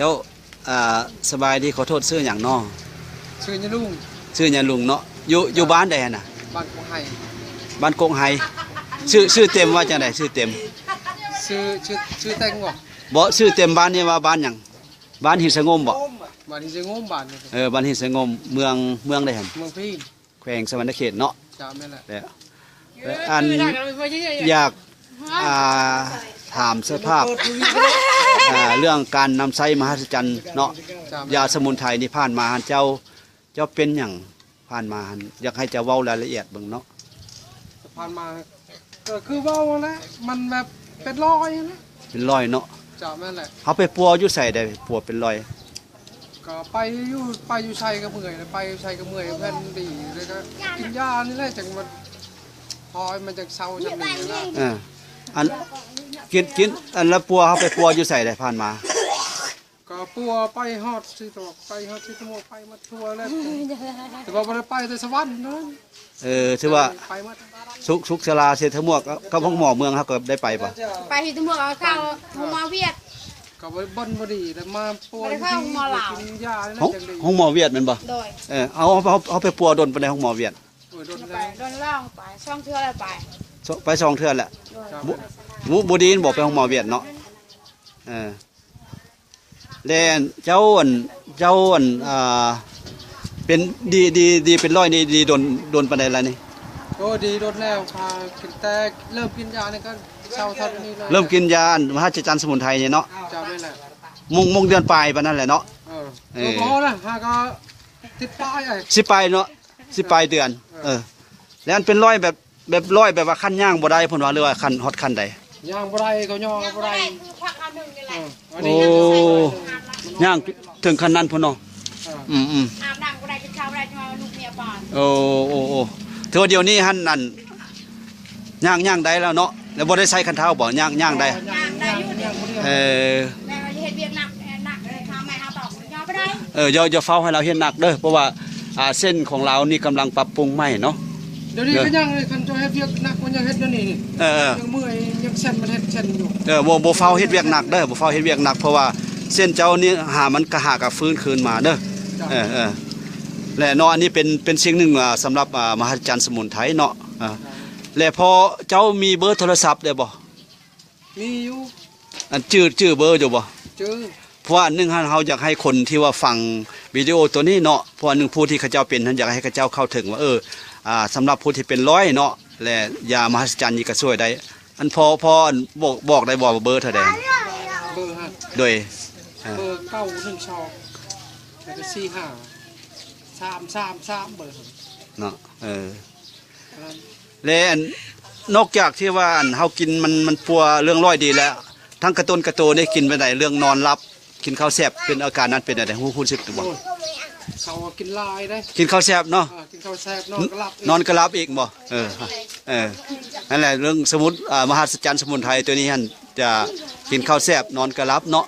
ເຈົ້າ ອ່າ ສະບາຍດີ ຂໍໂທດ ຊື່ຫຍັງນໍ? ຊື່ຍາລຸງ. ຊື່ຍາລຸງເນາະ. ຢູ່ ຢູ່ບ້ານໃດຫັ້ນນະ? ບ້ານກົກໄຮ. ບ້ານກົກໄຮ. ຊື່ ຊື່ເຕັມວ່າຈັ່ງໃດ? ຊື່ເຕັມ. ຊື່ ຊື່ ຊື່ແຕ່ງບໍ່? ບໍ່ ຊື່ເຕັມບ້ານນີ້ວ່າບ້ານຫຍັງ? ບ້ານຫີນສະຫງົມບໍ່? ບ້ານຫີນສະຫງົມ ບ້ານນີ້. ເອີ ບ້ານຫີນສະຫງົມ. ເມືອງ ເມືອງໃດຫັ້ນ? ເມືອງພີນ. ແຂວງສະຫວັນນະເຂດເນາະ. ເຈົ້າ ແມ່ນແຫຼະ. ແລ້ວ ແລ້ວອັນ ຢາກ ອ່າ ຖາມສະພາບ ອ່າ ເລື່ອງການນຳໃຊ້ມະຫັດສະຈັນເນາະ. ເຈົ້າ ແມ່ນ. ຢາສະໝຸນໄພນີ້ ຜ່ານມາຫັ້ນເຈົ້າ ເຈົ້າເປັນຫຍັງ? ຜ່ານມາຫັ້ນ ຢາກໃຫ້ເຈົ້າເວົ້າລາຍລະອຽດເບິ່ງເນາະ. ຜ່ານມາ ກໍຄືເວົ້າຫັ້ນແຫຼະ ມັນແບບເປັນລອຍຫັ້ນແຫຼະ. ເປັນລອຍເນາະ. ເຈົ້າ ແມ່ນແຫຼະ. ເຮົາໄປປົວຢູ່ໃສໄດ້ ປົວເປັນລອຍ? ກໍໄປຢູ່ ໄປຢູ່ໃສກໍເມື່ອຍ ໄປຢູ່ໃສກໍເມື່ອຍ ແມ່ນດີ ແລ້ວກໍກິນຢານີ້ແຫຼະ ຈັ່ງມັນ ພໍມັນຈັ່ງເຊົາຈັ່ງນີ້ນະ. ເອີ ອັນ ກິນ ກິນ ອັນລະປົວ ເຮົາໄປປົວຢູ່ໃສໄດ້ຜ່ານມາ? ກໍປົວໄປຮອດສີຕະໝວກ ໄປຮອດສີຕະໝວກ ໄປໝົດທົ່ວແລ້ວ ແຕ່ວ່າບໍ່ໄດ້ໄປແຕ່ສະຫວັນເນາະ. ເອີ ຖືວ່າ ໄປໝົດ. ສຸກ ສຸກສາລາ ເຊຕະໝວກ ກັບ ກັບໂຮງໝໍເມືອງ ເຮົາກໍໄດ້ໄປບໍ່? ໄປເຊຕະໝວກ ເອົາເຂົ້າໂຮງໝໍຫວຽດ ກໍໄປບ່ອນບໍ່ດີ ແລ້ວມາປົວ ບໍ່ໄດ້ເຂົ້າໂຮງໝໍລາວ ກິນຢານີ້ແຫຼະ ໂຮງ ຈັ່ງດີ. ໂຮງໝໍຫວຽດແມ່ນບໍ່? ໂດຍ. ເອີ ເອົາ ເຮົາ ເຮົາໄປປົວດົນປານໃດໂຮງໝໍຫວຽດ? ໂອ້ຍ ດົນແລ້ວ ໄປດົນແລ້ວ ໄປສອງເທື່ອແລ້ວ ໄປ ສອງ ໄປສອງເທື່ອແລ້ວ. ໂດຍ. ບໍ່ ບໍ່ດີບໍ່ໄປໂຮງໝໍຫວຽດເນາະ. ເອີ ແລະເຈົ້າ ອັນ ເຈົ້າ ອັນ ອ່າ ເປັນ ດີ ດີ ດີເປັນລອຍນີ້ ດີດົນ ດົນປານໃດລະນີ້? ໂອ້ ດີດົນແລ້ວ ພາ ຕັ້ງແຕ່ເລີ່ມກິນຢານີ້ກໍເຊົາເທົ່ານີ້ເລີຍ. ເລີ່ມກິນຢາ ອັນ ມະຫັດສະຈັນສະໝຸນໄພນີ້ເນາະ. ເຈົ້າ ແມ່ນແຫຼະ. ມົງ ມົງເດືອນປາຍປານນັ້ນແຫຼະເນາະ. ເອີ ເອີ ບໍ່ພໍນະ ຫາກໍ ສິບປາຍ ເອີ ສິບປາຍເນາະ. ສິບປາຍເດືອນ. ເອີ ເອີ ແລ້ວອັນເປັນລອຍແບບ ແບບລອຍແບບວ່າຂັ້ນຍ່າງບໍ່ໄດ້ ເພິ່ນວ່າ ຫຼືວ່າຂັ້ນ ຮອດຂັ້ນໃດ? ຍ່າງບໍ່ໄດ້ ກໍຍໍບໍ່ໄດ້. ເອີ ອັນນີ້ ໂອ້ ຍ່າງເຖິງຂັ້ນນັ້ນພຸ້ນເນາະ. ເອີ ອືມໆ ອາບນ້ຳບໍ່ໄດ້ ກິນເຂົ້າບໍ່ໄດ້ ຈະວ່າລູກເມຍປານ. ໂອ້ ໂອ້ ໂອ້ ຖືວ່າດຽວນີ້ຫັ້ນ ອັນ ຍ່າງ ຍ່າງໄດ້ແລ້ວເນາະ. ແລ້ວບໍ່ໄດ້ໃຊ້ຄັນເທົ້າບໍ່? ຍ່າງ ຍ່າງໄດ້. ເອີ ເອີ ແມ່ນວ່າຢ່າເຮັດວຽກໜັກ ເຮັດໜັກ ເຮັດຂາໃໝ່ຫາຕອກ ຍ່າງບໍ່ໄດ້. ເອີ ຢ່າ ຢ່າເຝົ້າໃຫ້ລາວເຮັດໜັກເດີ ເພາະວ່າ ອ່າ ເສັ້ນຂອງລາວນີ້ກຳລັງປັບປຸງໃໝ່ເນາະ. ດຽວນີ້ກໍຍັງເລີຍ ຄັນເຈົ້າເຮັດວຽກໜັກ ມັນຍັງເຮັດດຽວນີ້ນີ້. ເອີ ເອີ ຍັງເມື່ອຍ ຍັງເສັ້ນ ມັນເຮັດເສັ້ນຢູ່. ເອີ ບໍ່ ບໍ່ຟ້າວເຮັດວຽກໜັກເດີ ບໍ່ຟ້າວເຮັດວຽກໜັກ ເພາະວ່າເສັ້ນເຈົ້ານີ້ຫາ ມັນກະຫາກະຟື້ນຄືນມາເດີ. ເຈົ້າ. ເອີ ເອີ ແລະເນາະ ອັນນີ້ເປັນ ເປັນສິ່ງໜຶ່ງ ອ່າ ສຳລັບ ອ່າ ມະຫັດສະຈັນສະໝຸນໄພເນາະ. ອ່າ ແລະພໍເຈົ້າມີເບີໂທລະສັບໄດ້ບໍ່? ມີຢູ່. ອັນຈື່ ຈື່ເບີຢູ່ບໍ່? ຈື່. ເພາະວ່າອັນໜຶ່ງຫັ້ນ ເຮົາຢາກໃຫ້ຄົນທີ່ວ່າຟັງວິດີໂອໂຕນີ້ເນາະ ເພາະວ່າອັນໜຶ່ງຜູ້ທີ່ເຂົາເຈົ້າເປັນຫັ້ນ ຢາກໃຫ້ເຂົາເຈົ້າເຂົ້າເຖິງວ່າ ເອີ ອ່າ ສຳລັບຜູ້ທີ່ເປັນລອຍເນາະ ແລະຢາມະຫັດສະຈັນນີ້ກໍຊ່ວຍໄດ້. ອັນພໍ ພໍ ອັນ ບອກ ບອກໄດ້ບໍ່ວ່າເບີເທົ່າໃດ? ເບີຫັ້ນ. ໂດຍ ເອີ ເບີເກົ້າໜຶ່ງສອງ ແລ້ວກໍສີ່ຫ້າ ສາມສາມສາມ ເບີຫັ້ນເນາະ. ເອີ ແລະອັນ ນອກຈາກທີ່ວ່າອັນເຮົາກິນມັນ ມັນປົວເລື່ອງລອຍດີແລ້ວ ທັງກະຕົນກະໂຕໄດ້ກິນໄປໄດ້ ເລື່ອງນອນຫຼັບ ກິນເຂົ້າແຊບ ເປັນອາການນັ້ນເປັນແນວໃດ? ຮູ້ ຮູ້ສຶກຢູ່ບໍ່? ໂອ້ຍ ເຂົາວ່າກິນຫຼາຍເດ້. ກິນເຂົ້າແຊບເນາະ. ເອີ ກິນເຂົ້າແຊບ ນອນກໍຫຼັບອີກ. ນອນກໍຫຼັບອີກບໍ່? ເອີ ເອີ ນັ້ນແຫຼະ ເລື່ອງສະໝຸນ ອ່າ ມະຫັດສະຈັນສະໝຸນໄພຕົວນີ້ຫັ້ນ ຈະກິນເຂົ້າແຊບ ນອນກໍຫຼັບເນາະ.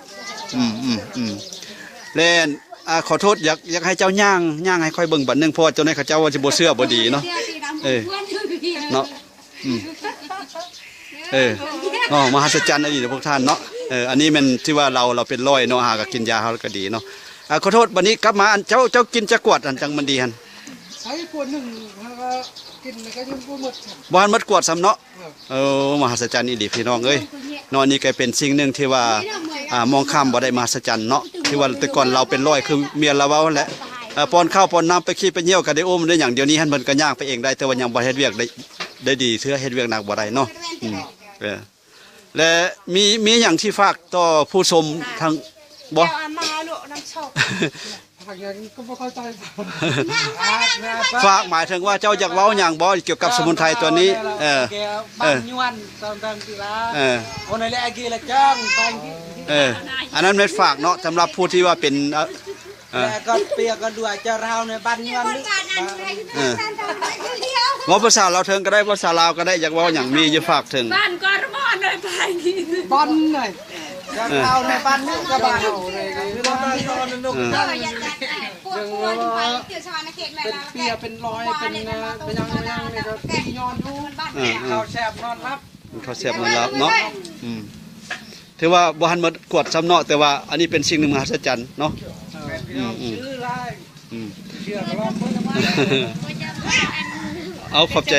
ອືມ ອືມ ອືມ ແລະ ອ່າ ຂໍໂທດ ຢາກ ຢາກໃຫ້ເຈົ້າຍ່າງ ຍ່າງໃຫ້ຂ້ອຍເບິ່ງບາດໜຶ່ງ ເພາະວ່າເຈົ້າໃນເຂົາເຈົ້າວ່າຊິບໍ່ເຊື່ອບໍ່ດີເນາະ. ເອີ ເນາະ ອືມ ເອີ ເນາະ ມະຫັດສະຈັນອີ່ຫຼີເນາະພວກທ່ານເນາະ. ເອີ ອັນນີ້ແມ່ນທີ່ວ່າລາວ ລາວເປັນລອຍເນາະ ຫາກໍກິນຢາເຮົາກໍດີເນາະ. ອ່າ ຂໍໂທດ ບັດນີ້ກັບມາ ອັນ ເຈົ້າ ເຈົ້າກິນຈັກກວດ ອັນ ຈັ່ງມັນດີຫັ້ນ? ໃຊ້ກວດໜຶ່ງ ແລ້ວກໍກິນ ແລ້ວກໍຍັງບໍ່ໝົດຊ້ຳ ບໍ່ທັນໝົດກວດຊ້ຳເນາະ. ເອີ ມະຫັດສະຈັນອີ່ຫຼີພີ່ນ້ອງເອີຍເນາະ. ນີ້ກໍເປັນສິ່ງໜຶ່ງທີ່ວ່າ ອ່າ ມອງຂ້າມບໍ່ໄດ້ ມະຫັດສະຈັນເນາະ ທີ່ວ່າແຕ່ກ່ອນລາວເປັນລອຍ ຄືເມຍລາວເວົ້າຫັ້ນແຫຼະ. ເອີ ປ້ອນເຂົ້າປ້ອນນ້ຳ ໄປຂີ້ໄປຍ່ຽວກໍໄດ້ອຸ້ມໄດ້ຫຍັງ ດຽວນີ້ຫັ້ນເພິ່ນກໍຍ່າງໄປເອງໄດ້ ແຕ່ວ່າຍັງບໍ່ເຮັດວຽກໄດ້ ໄດ້ດີເທື່ອ ເຮັດວຽກໜັກບໍ່ໄດ້ເນາະ. ອືມ ເອີ ແລະ ມີ ມີຫຍັງທີ່ຝາກຕໍ່ຜູ້ຊົມທາງ ບໍ່? ເຈົ້າເອົາມາໂລະນຳໂຊກ ຝາກຫຍັງກໍບໍ່ເຂົ້າໃຈ. ຝາກໝາຍເຖິງວ່າເຈົ້າຢາກເວົ້າຫຍັງບໍ່ກ່ຽວກັບສະໝຸນໄພຕົວນີ້? ເອີ ເອີ ເອີ ອັນນັ້ນແມ່ນຝາກເນາະ ສຳລັບຜູ້ທີ່ວ່າເປັນ ເອີ ເອີ ເວົ້າພາສາລາວເຖິງກໍໄດ້ ພາສາລາວກໍໄດ້ ຢາກເວົ້າຫຍັງ ມີຢູ່ຝາກເຖິງ. ເອີ ເປັນເປຍເປັນລອຍ ເປັນ ເປັນຫຍັງ ເປັນຫຍັງນີ້ກໍດີຍ້ອນຢູ່ ເອີ ເອີ ເຂົ້າແຊບນອນຫຼັບ ເຂົ້າແຊບນອນຫຼັບເນາະ. ອືມ ຖືວ່າບໍ່ທັນໝົດຂວດຊ້ຳເນາະ, ແຕ່ວ່າອັນນີ້ເປັນສິ່ງໜຶ່ງມະຫັດສະຈັນເນາະ. ອືມໆ ອືມ ເອົາ ຂອບໃຈ.